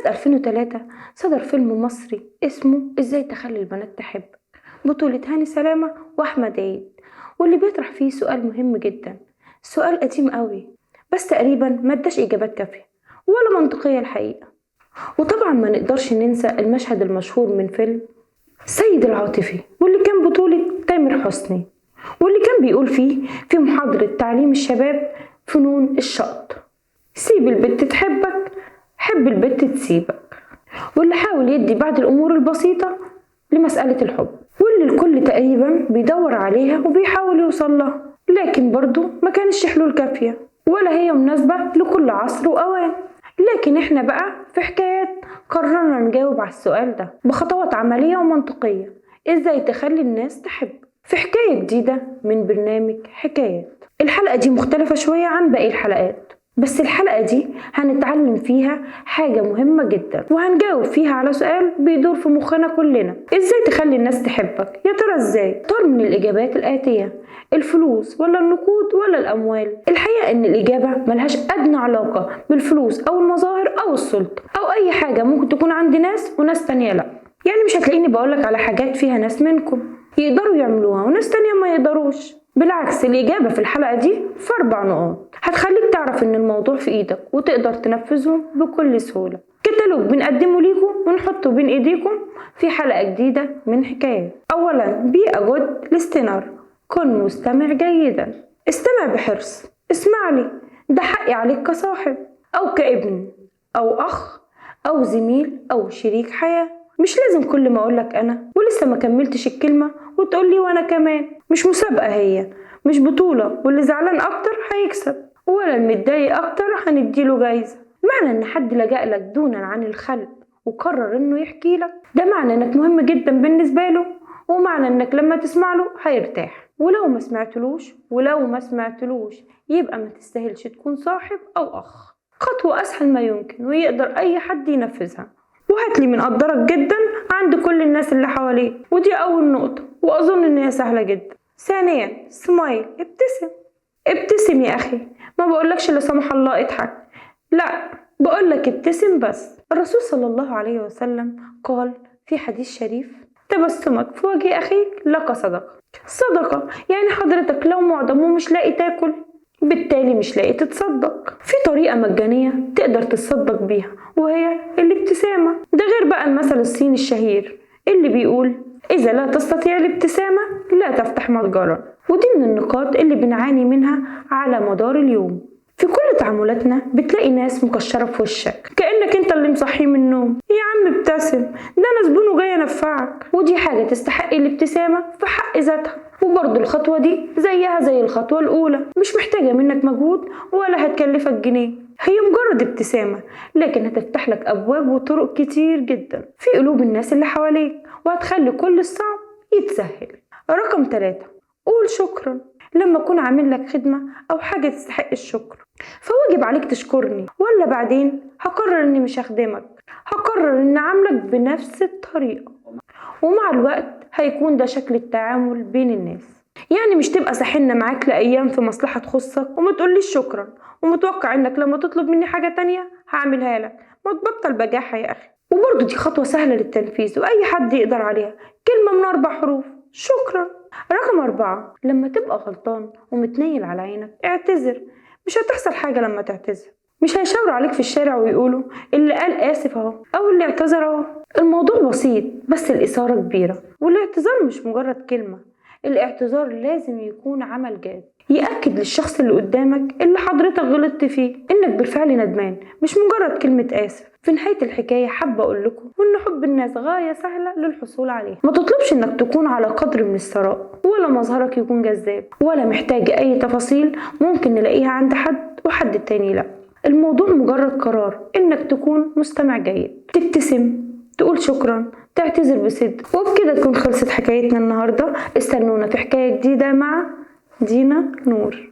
سنة 2003 صدر فيلم مصري اسمه إزاي تخلي البنات تحب، بطولة هاني سلامة وأحمد عيد، واللي بيطرح فيه سؤال مهم جدا، سؤال قديم قوي بس تقريبا ما اداش إجابات كافية ولا منطقية الحقيقة. وطبعا ما نقدرش ننسى المشهد المشهور من فيلم سيد العاطفي، واللي كان بطولة تامر حسني، واللي كان بيقول فيه في محاضرة تعليم الشباب فنون الشقط: سيب البت تحبك، حب البت تسيبك. واللي حاول يدي بعض الأمور البسيطة لمسألة الحب، واللي الكل تقريبا بيدور عليها وبيحاول يوصل لها، لكن برضو ما كانش حلول كافية ولا هي مناسبة لكل عصر وأوان. لكن احنا بقى في حكايات قررنا نجاوب على السؤال ده بخطوات عملية ومنطقية، ازاي تخلي الناس تحب، في حكاية جديدة من برنامج حكايات. الحلقة دي مختلفة شوية عن باقي الحلقات، بس الحلقة دي هنتعلم فيها حاجة مهمة جدا، وهنجاوب فيها على سؤال بيدور في مخنا كلنا: ازاي تخلي الناس تحبك؟ يا ترى ازاي؟ طار من الإجابات الآتية: الفلوس ولا النقود ولا الأموال؟ الحقيقة إن الإجابة ملهاش أدنى علاقة بالفلوس أو المظاهر أو السلطة أو أي حاجة ممكن تكون عند ناس وناس تانية لأ. يعني مش هتلاقيني بقولك على حاجات فيها ناس منكم يقدروا يعملوها وناس تانية ما يقدروش. بالعكس، الإجابة في الحلقة دي في 4 نقاط هتخليك تعرف إن الموضوع في إيدك وتقدر تنفذهم بكل سهولة. كتالوج بنقدمه ليكم ونحطه بين إيديكم في حلقة جديدة من حكايات. أولا، be a good listener، كن مستمع جيدا، استمع بحرص، اسمع لي، ده حقي عليك كصاحب أو كابن أو أخ أو زميل أو شريك حياة. مش لازم كل ما أقولك أنا ولسه ما كملتش الكلمة وتقولي وأنا كمان. مش مسابقة، هي مش بطولة، واللي زعلان أكتر هيكسب ولا المتضايق أكتر هنديله جايزة. معنى إن حد لجأ لك دونا عن الخلق وقرر إنه يحكي لك، ده معنى إنك مهم جدا بالنسبة له، ومعنى إنك لما تسمع له هيرتاح. ولو ما سمعتلوش يبقى ما تستاهلش تكون صاحب أو أخ. خطوة أسهل ما يمكن ويقدر أي حد ينفذها، وهاتلي من قدرك جدا عند كل الناس اللي حواليك. ودي أول نقطة، وأظن إن هي سهلة جدا. ثانيا، سمايل، ابتسم. ابتسم يا أخي، ما بقولكش لا سمح الله اضحك، لا بقولك ابتسم بس. الرسول صلى الله عليه وسلم قال في حديث شريف: تبسمك في وجه أخيك لك صدقة. صدقة يعني حضرتك لو معدم ومش لاقي تاكل، بالتالي مش لاقي تتصدق. في طريقة مجانية تقدر تتصدق بيها وهي الابتسامة. ده غير بقى المثل الصيني الشهير اللي بيقول: إذا لا تستطيع الابتسامة لا تفتح متجرا. ودي من النقاط اللي بنعاني منها على مدار اليوم. في كل تعاملاتنا بتلاقي ناس مكشرة في وشك كأنك انت اللي مصحيه من النوم. يا عم ابتسم، ده انا زبون وجاي انفعك. ودي حاجة تستحق الابتسامة في حق ذاتها. وبرضو الخطوة دي زيها زي الخطوة الأولى، مش محتاجة منك مجهود ولا هتكلفك جنيه، هي مجرد ابتسامة، لكن هتفتح لك أبواب وطرق كتير جدا في قلوب الناس اللي حواليك، وهتخلي كل الصعب يتسهل. رقم 3، قول شكرا. لما أكون عامل لك خدمة أو حاجة تستحق الشكر، فواجب عليك تشكرني، ولا بعدين هقرر إني مش هخدمك، هقرر إني عاملك بنفس الطريقة. ومع الوقت هيكون ده شكل التعامل بين الناس. يعني مش تبقى ساحلنا معاك لأيام في مصلحة تخصك وما تقوليش شكرا، ومتوقع إنك لما تطلب مني حاجة تانية هعملها لك. ما تبطل بجاحة يا أخي. وبرضو دي خطوة سهلة للتنفيذ وأي حد يقدر عليها، كلمة من 4 حروف: شكرا. رقم 4، لما تبقى غلطان ومتنيل على عينك اعتذر. مش هتحصل حاجة لما تعتذر، مش هيشاوروا عليك في الشارع ويقولوا اللي قال آسف اهو أو اللي اعتذر اهو. الموضوع بسيط بس الإثارة كبيرة، والاعتذار مش مجرد كلمة، الاعتذار لازم يكون عمل جاد يأكد للشخص اللي قدامك اللي حضرتك غلطت فيه إنك بالفعل ندمان، مش مجرد كلمة آسف. في نهاية الحكاية حابة أقول لكم إن حب الناس غاية سهلة للحصول عليها. ما تطلبش إنك تكون على قدر من الثراء، ولا مظهرك يكون جذاب، ولا محتاج أي تفاصيل ممكن نلاقيها عند حد وحد تاني لا. الموضوع مجرد قرار إنك تكون مستمع جيد، تبتسم، تقول شكرا، تعتذر بصدق. وبكده تكون خلصت حكايتنا النهاردة. استنونا في حكاية جديدة مع دينا نور.